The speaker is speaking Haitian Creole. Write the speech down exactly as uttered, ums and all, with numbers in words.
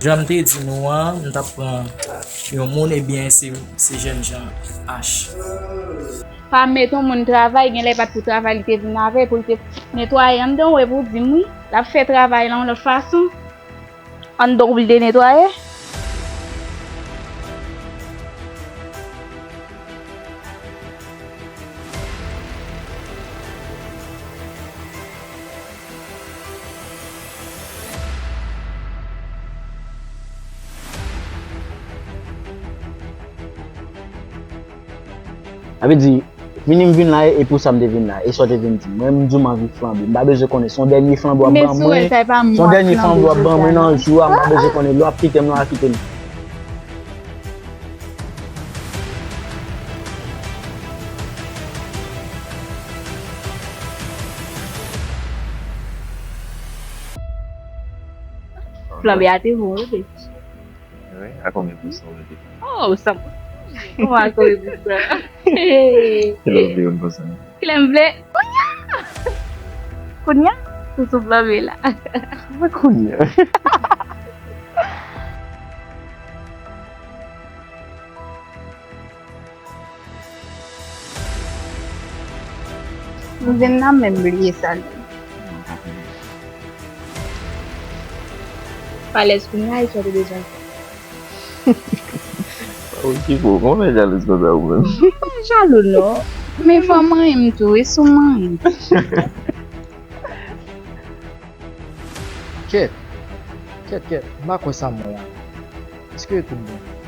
Jan m te di nou an, m t ap pran yon moun, ebyen, se, se jènjan H. Pa mete yon moun travay, genlè pa t pou travay li te vin avè, pou l te netwaye anndan, ou wè pou di m wi. L ap fè travay la yon lòt fason. Anndan w pou l te netwaye. Sa vle di, vini m vin la e pou sa m te vin la, e sa w te vin di m. Mwen, m di w m anvi flanbe. M pa bezwen konnen. Se yon dènye flanbe w ap ban mwen. Se yon dènye flanbe w ap ban mwen nan jou a. M pa bezwen konnen. Lè w ap kite m, lè w ap kite m. Flanbe a te bon, wi, baby. Wi, a konbyen pousan ou mete? Oh, san pousan. Ou a konbyen pousan? Kilè w vle youn pousan? Kilè m vle? Kounye a! Kounye a? Sou sou flanbe la. Mwen kounye a. M vin nan menm bliye sa li. Palèz kounye a, e sa w te bezwen fè. Ou ki pou, kòman w fè jalouz konsa ou menm? M pa jalou non. Men fò m renmen tou, e si w renmen. Kèt, kèt, kèt, m pa kwè sa m wè a. Èske tout bon?